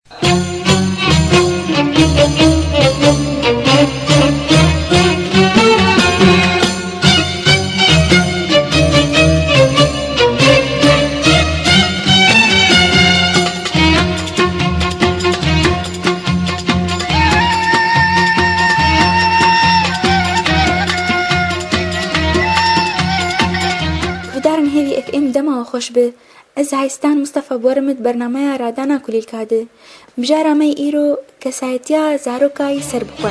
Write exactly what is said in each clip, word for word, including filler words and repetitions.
Guhdarên Hêvî F M, dema we xweş be. Ez Haystan Mustafa bi we re me di bernameya Radana Kulîlka de. Mijara me yê îro kesayetiya zaroka yî serbixwe.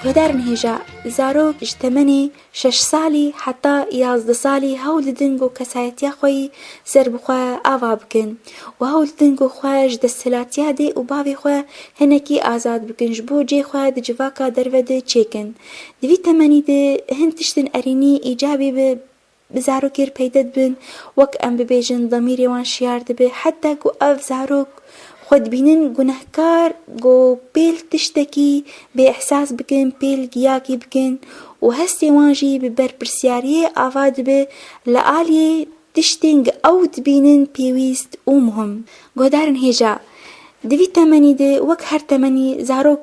Guhdarên hêja, zarok ji temenê şeş salî heta yazdeh salî hewl didin ku kesayetiya xwe yî serbixwe ava bikin û hewl didin ku xwe ji desthilatiya dê û bavê xwe hinekî azad bikin, ji bo cê xwe di civaka derve de çêkin. Di vî temenî de hin tiştên erênî îcabî bi, bi zarokê re peyde dibin, wek em bibêjin, demîrê wan şiyar dibe, heta ku ev zarok xwe dibînin gunehkar, ku pêl tiştekî bêehsas bikin, pêl giyakî bikin û hestê wan jî bi berpirsiyariyê ava dibe li aliyê tiştên ku ew dibînin pêwîst û muhim. Guhdarên hêja, di vî temenî de wek her temenî zarok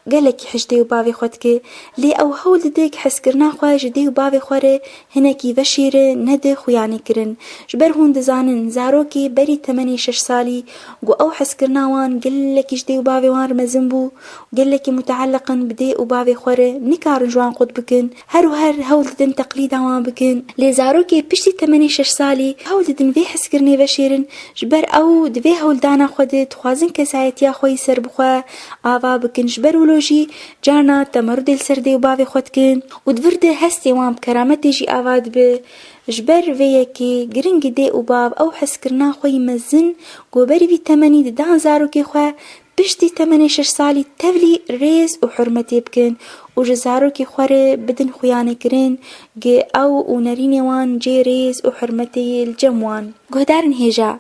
gelekî hişt dê û bavê xwe dike, lê ew hewl dide ku hezkirina xwe ji dê û bavê xwe re hinekî veşêre, nede xuyanîkirin. Ji ber hûn dizanin, zarokê berî temenê şeş salî ku ew hezkirina wan gelekî ji dê û bavê wan re mezin bû, gelekî muteelliq in bi dê û bavê xwe re, nikarin ji wan qut bikin, her û her hewl didin teqlîda wan bikin. Lê zarokê piştî temenê şeş salî hewl didin vê hezkirinê veşêrin, ji ber ew di vê hewldana xwe de dixwazin kesayetiya xwe yî serbixwe ava bikin. Ji ber wilo jî carna temerudê li ser dê û bavê xwe dikin û di vir de hestê wan bi kerametê jî ava dibe. Ji ber vê yekê giring e dê û bav ew hezkirina xwe yî mezin ku berî vî temenî didan zarokê xwe, piştî temenê şeş salî tevlî rêz û hurmetê bikin û ji zarokê xwe re bidin xuyanêkirin, gi ew û nerînê wan cê rêz û hurmetê yê li cem wan. Guhdarên hêja,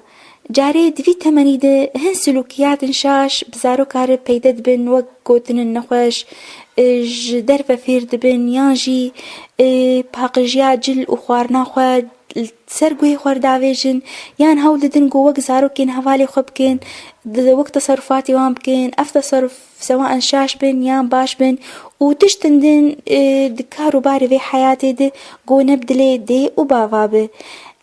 carê di vî temenî de hin silûkiyatên şaş bi zaroka re peyde dibin, wek gotinên nexweş, e, ji derve fêr dibin yan jî, e, paqijiya cil û xwarina xwe li ser guhê xwe re davêjin, yan hewl didin ku wek zarokên hevalê xwe bikin, di, wek teserrufatê wan bikin, ev teserruf sewaen şaş bin yan baş bin û tiştin din, e, di kar û barê vê heyatê de ku ne bi dilê dê û bava be.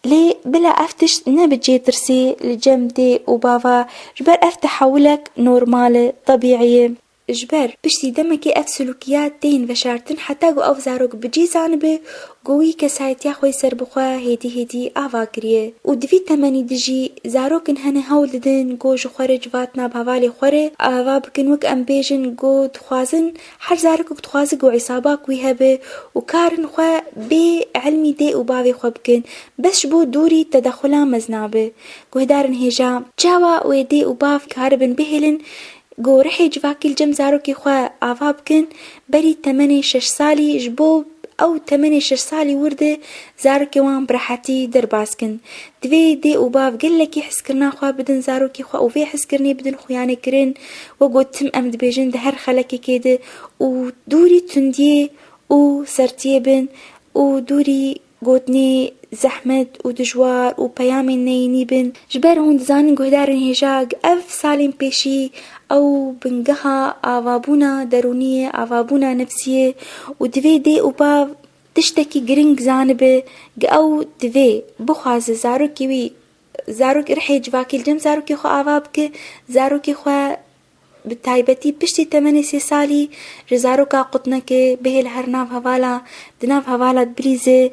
Lê bila ev tişt ne bi cê tirsê li cem dê û bava, ji ber ev tehewilek normal e, tebîî ye. Ji ber piştî demekê ev silûkiyat tên veşartin heta ku ev zarok bi cî zanibe ku wî kesayetiya xwe yê serbixwe hêdî hêdî ava kiriye û di vî temenî de jî zarokên hene hewl didin ku ji xwe re civatna bi hevalê xwe re ava bikin, wek em bêjin ku dixwazin her zarokek dixwaze ku îsabak wî hebe û karin xwe bê ilmî dê û bavê xwe bikin, bes ji bo dûrî tedexula mezin be. Guhdarên hêja, çawa wê dê û bav karibin bihêlin ku rihê civakî li cem zarokê xwe ava bikin, berî temenê şeş salî, ji bo ew temenê şeş salî wir de zarokê wan bi rehetî derbas kin. Divê dê û bav gelekî hezkirina xwe bidin zarokê xwe û vê hezkirinê bidin xuyanêkirin. Wek ku tim em dibêjin di her xelekekê de û dûrî tundiyê û sertiyê bin û dûrî gotinê zehmet û dijwar û peyamên neyînî bin. Ji ber hûn dizanin guhdarên hêja, ev salên pêşî ew bingeha avabûna derûnî ye, avabûna nefsî ye û divê dê û bav tiştekî giring zanibe, ku ew divê bixwaze zarokê wî, zarok rihê civakî li cem zarokê xwe ava bike, zarokê xwe bi taybetî piştî temenê sê salî ji zaroka qut neke, bihêle her nav hevala, di nav hevala de bilîze,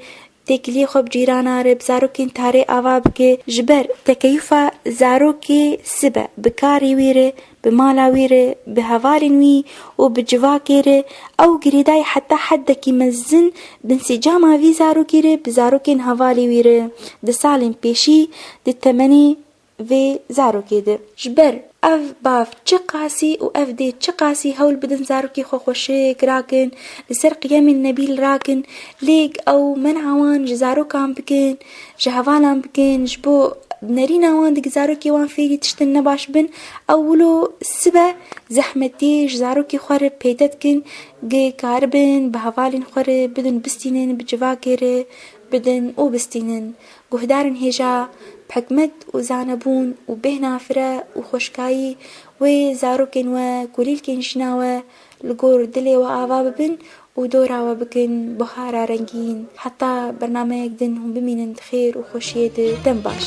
têkiliyê xwe bi cîrana re, bi zarokên tarê ava bike. Ji ber tekeyufa zarokê sibe bi karê wî re, bi mala wî re, bi hevalên wî û bi civakê re, ew girêdayî heta heddekî mezin bi însîcama vî zarokî re, bi zarokên hevalê wî re. Di salên pêşî, di temenê vê zarokê de. Ji ber ev bav çiqasî û ev dê çiqasî hewl bidin zarokê xwe xweşik rakin, li ser qiyemên nebîl rakin, lê ew men'a wan ji zarokan bikin, ji hevalan bikin, ji bo Nerîna wan dike zarokê wan fêrî tiştin nebaş bin, ew wilo sibe zehmetî ji zarokê xwe re peyde dikin, gi karibin bi hevalên xwe re bidin bistînin, bi civakê re bidin û bistînin. Guhdarên hêja bi hikmet û zanebûn û bêhna fire û xweşkayî wê zarokên we, kulîlkên jîna we li gor dilê we ava bibin û dora we bikin buhara rengîn. Heta bernameyek din hûn bimînin di xêr û xweşiyê de. Dem baş.